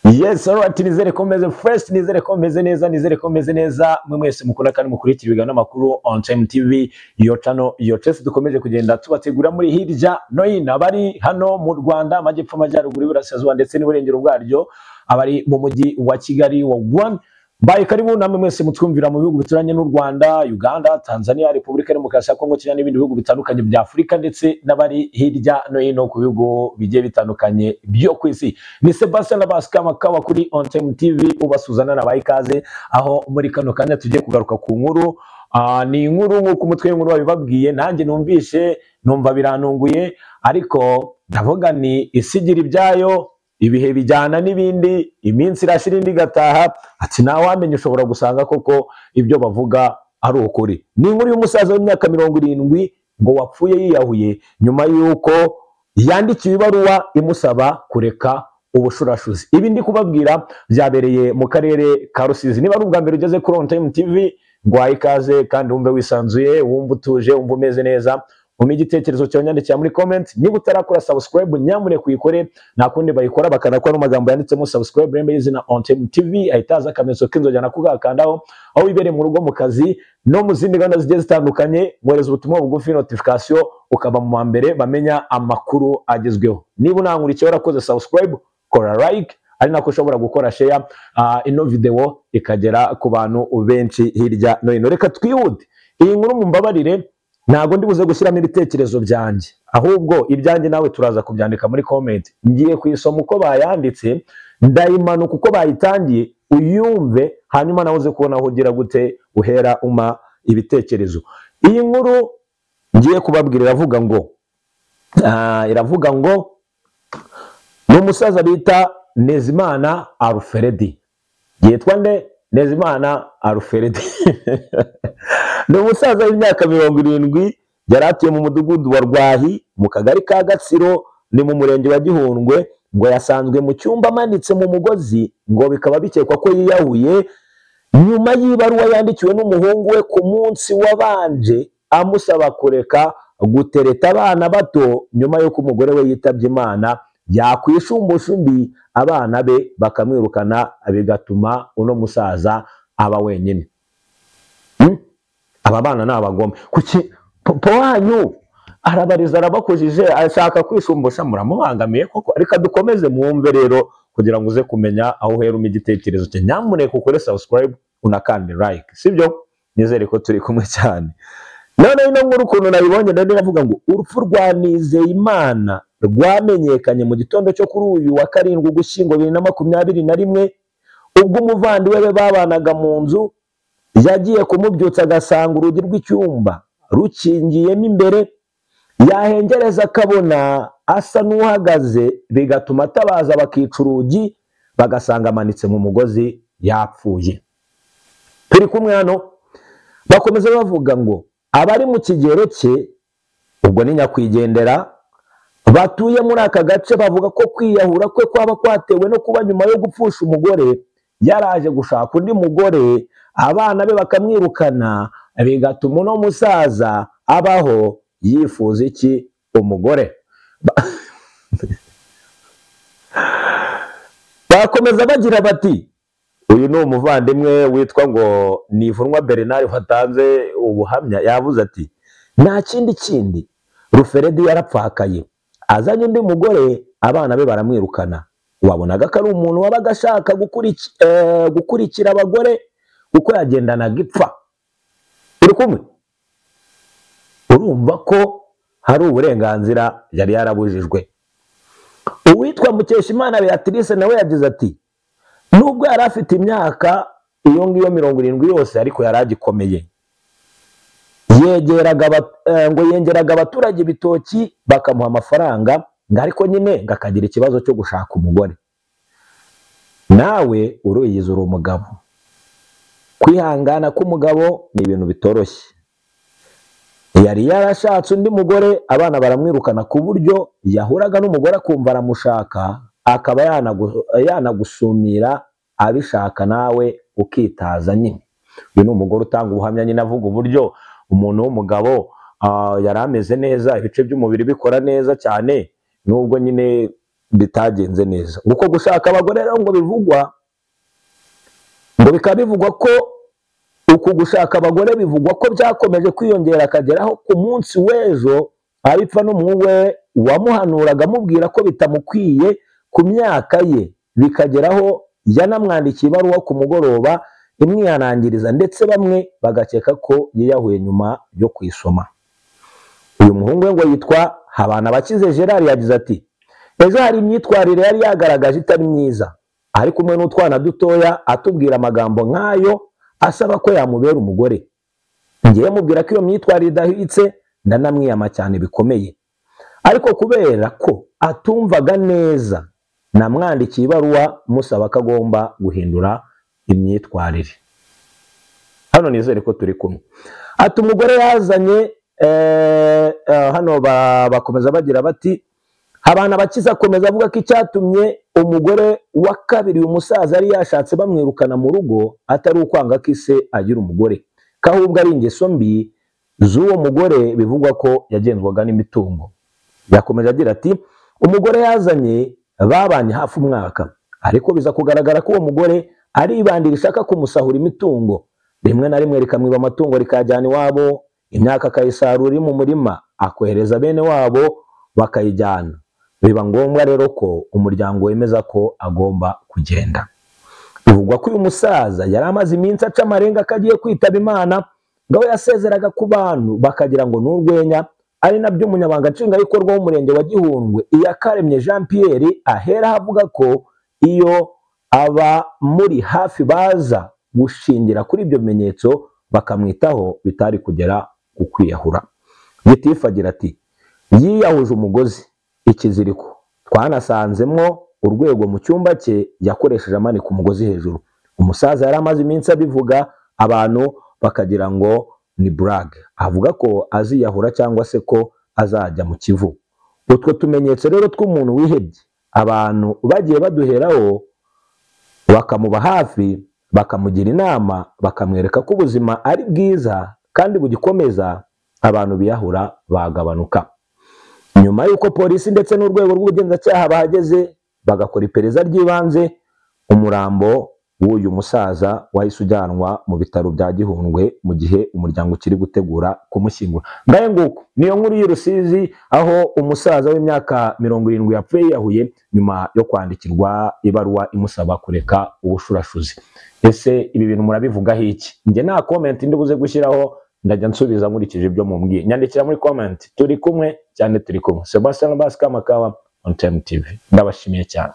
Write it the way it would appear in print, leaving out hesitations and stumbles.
Yes, alright, nizere ko meze fresh, nizere ko meze neza, nizere ko meze neza. Mwe mwese mukunda kandi mukurikira ibiganiro n'amakuru On Time TV, your channel, your chess. Dukomeje kugenda tubategura muri hirya no hino, abari hano mu Rwanda, amajyepfo, amajyaruguru, iburasirazuba ndetse n'iburengero bwaryo, abari mu mujyi wa Kigali wa One. Baye karibu namwe mwese mutwumvira mu bihugu bituranye n'u Rwanda, Uganda, Tanzania, Repubulika ya Demokarasi ya Kongo, Kenya n'ibindi bihugu bitandukanye bya Afurika, ndetse n'abari hirya no hino ku bihugu bigiye bitandukanye byo ku isi. Ni Sebastian Labaska Makawa kuri On Time TV ubasuzana nabaye ikaze, aho muri kano kanya tugiye kugaruka ku nkuru. Ni inkuru nk'uko umutwe w'inkuru wabibabwiye, nanjye numvishe numva biranunguye, ariko ndavuga ni isigira ibyayo, ibihe bijyana n'ibindi, iminsi irashira indi igataha, ati ntawamenya, ushobora gusanga koko ibyo bavuga ari ukuri. Ni inkuru y'umusaza w'imyaka 70 ngo wapfuye yiyahuye nyuma y'uko yandikiwe ibaruwa imusaba kureka ubushurashuzi. Ibi ndi kubabwira byabereye mu karere ka Rusizi. Niba ari ubwa mbere ugeze kuri On Time TV, ngwaye ikaze kandi wumve wisanzuye, wumve utuje, wumve umeze neza. Umpe igitekerezo cyawe nyandikira muri comment. Niba utarakora subscribe, nyamuneka uyikore, nta kundi bayikora bakanakora n'amagambo yanditsemo subscribe rembe y'izina On Time TV, ahita haza akamenyetso k'inzogera nako ugakandaho, aho wibereye mu rugo, mu kazi no mu zindi gahunda zigiye zitandukanye, wohereza ubutumwa bugufi, notification, ukaba mu wa mbere bamenya amakuru agezweho. Niba unankurikiye warakoze subscribe, kora like, ari nako ushobora gukora share, ino video ikagera ku bantu benshi hirya no hino. Reka twihute iyi nkuru, mumbabarire ntabwo ndi buze gushyiramo ibitekerezo byanjye, ahubwo ibyanjye nawe turaza kubyandika muri comment. Ngiye kuyisoma uko bayanditse, ndayimanuka uko bayitangiye, uyumve, hanyuma nawe uze kubona aho ugira gute uhera uma ibitekerezo. Iyi nkuru ngiye kubabwira iravuga ngo ni umusaza bita Nezimana Alfredi. Yitwa nde? Nezimana Alfredi. Ni umusaza w'imyaka 70, yari atuye mu mudugudu wa Rwahi mu kagari ka Gatsiro, ni mu murenge wa Gihundwe. Ngo yasanzwe mu cyumba amanitse mu mugozi, ngo bikaba bikekwa ko yiyahuye nyuma y'ibaruwa yandikiwe n'umuhungu we ku munsi wabanje, amusaba kureka gutereta abana bato nyuma y'uko umugore we yitabye Imana, yakwishumbusha undi abana be bakamwirukana, bigatuma uno musaza aba wenyine. Aba bana ni abagome. Kuki papa wanyu arabariza, arabakujije, ashaka kwishumbusha, muramubangamiye koko? Reka dukomeze mwumve rero kugira ngo uze kumenya aho uhera umpa igitekerezo cye. Nyamuneka ukore subscribe unakande like, sibyo? Nizere ko turi kumwe cyane. None ino nkuru ukuntu nabibonye, ndari navuga ngo urupfu rwa Nizeyimana rwamenyekanye mu gitondo cyo kuri uyu wa 7 Ugushyingo 2021, ubwo umuvandimwe we babanaga mu nzu yagiye kumubyutsa agasanga urugi rw'icyumba rukingiyemo imbere, yahengereza akabona asa n'uhagaze, bigatuma atabaza bakica urugi, bagasanga amanitse mu mugozi yapfuye. Turi kumwe hano. Bakomeza bavuga ngo abari mu kigero cye, ubwo ni nyakwigendera, batuye muri aka gace, bavuga ko kwiyahura kwe kwaba kwatewe no kuba nyuma yo gupfusha umugore yaraje gushaka undi mugore, abana be bakamwirukana, bigatuma uno musaza abaho yifuza iki? Umugore. Bakomeza bagira bati uyu ni umuvandimwe witwa ngo Nivunwa Bernard watanze ubuhamya, yavuze ati nta kindi Ruferedi yarapfakaye, azanye undi mugore, abana be baramwirukana. Wabonaga ko ari umuntu wabaga ashaka gukurikira abagore kuko yagendanaga ipfa. Uri kumwe? Urumva ko hari uburenganzira yari yarabujijwe. Uwitwa Mukeshimana Beatrice nawe yagize ati nubwo yari afite imyaka iyo ngiyo 70 yose, ariko yari agikomeye. Ngo yengeraga abaturage ibitoki bakamuha amafaranga, ngo ariko nyine ngo akagira ikibazo cyo gushaka umugore. Nawe uruyiza uri umugabo, kwihangana k'umugabo ni ibintu bitoroshye. Yari yarashatse undi mugore, abana baramwirukana, ku buryo yahuraga n'umugore akumva aramushaka, akaba yanagusumira abishaka, nawe ukitaza nyine. Uyu ni umugore utanga ubuhamya nyine, avuga uburyo umuntu w'umugabo yari ameze neza, ibice by'umubiri bikora neza cyane, nubwo nyine bitagenze neza. Uko gushaka abagore rero ngo bivugwa, ngo bikaba bivugwa ko uku gushaka abagore bivugwa ko byakomeje kwiyongera, akageraho ku munsi w'ejo abipfa n'umuhungu we wamuhanuraga amubwira ko bitamukwiye ku myaka ye, bikageraho yanamwandikiye ibaruwa ku mugoroba imwihanangiriza, ndetse bamwe bagakeka ko yiyahuye nyuma yo kuyisoma. Uyu muhungu we ngo yitwa Habanabakize Gerard yagize ati: "Ejo hari imyitwarire yari yagaragaje itari myiza, ari kumwe n'utwana dutoya atubwira amagambo nk'ayo asaba ko yamubera umugore. Ngiye mubwira ko iyo myitwarire idahwitse, ndanamwiyama cyane bikomeye, ariko kubera ko atumvaga neza namwandikiye ibaruwa musaba ko agomba guhindura imyitwarire." Hano nizere ko turi kumwe. Ati umugore yazanye hano bakomeza bagira bati: Habanabakize akomeza avuga ko icyatumye umugore wa kabiri uyu musaza yari yashatse bamwirukana mu rugo atari ukwanga ko ise agira umugore, ko ahubwo ari ingeso mbi z'uwo mugore bivugwa ko yagenzwaga n'imitungo. Yakomeje agira ati: "Umugore yazanye babanye hafi umwaka, ariko biza kugaragara ko uwo mugore ari ibandi rishaka kumusahura imitungo, rimwe na rimwe rikamwiba amatungo rikajyana iwabo, imyaka akayisarura iri mu murima akohereza bene wabo bakayijyana. Biba ngombwa rero ko umuryango wemeza ko agomba kugenda." Bivugwa ko uyu musaza yari amaze iminsi aca amarenga ko agiye kwitaba Imana, ngo aho yasezeraga ku bantu bakagira ngo ni urwenya, ari nabyo umunyamabanga nshingwabikorwa w'umurenge wa Gihundwe Iyakaremye Jean Pierre ahera avuga ko iyo aba muri hafi baza gushingira kuri ibyo bimenyetso bakamwitaho bitari kugera ku kwiyahura. Gitifu agira ati: "Yiyahuje umugozi, ikiziriko twanasanzemwo urwego mu cyumba cye yakoresheje amanika umugozi hejuru. Umusaza yari amaze iminsi abivuga, abantu bakagira ngo ni blague, avuga ko aziyahura cyangwa se ko azajya mu Kivu. Utwo tumenyetso rero tw'umuntu wihebye abantu bagiye baduheraho bakamuba hafi, bakamugira inama, bakamwereka ko ubuzima ari bwiza kandi bugikomeza, abantu biyahura bagabanuka." Nyuma y'uko polisi ndetse n'urwego rw'ubugenzacyaha bahageze bagakora iperereza ry'ibanze, umurambo w'uyu musaza wahise ujyanwa mu bitaro bya Gihundwe mu gihe umuryango ukiri gutegura kumushyingura. Ngahe nguko niyo nkuru y'i Rusizi, aho umusaza w'imyaka 70 yapfuye yiyahuye nyuma yo kwandikirwa ibaruwa imusaba kureka ubushurashuzi. Ese ibi bintu murabivugaho iki? Njye nta comment ndi buze gushyiraho, ndajya nsubiza nkurikije ibyo mumbwiye. Nyandikira muri comment. Turi kumwe cyane, turi kumwe. Sebastian Baska Makawa on Time TV. Ndabashimiye cyane.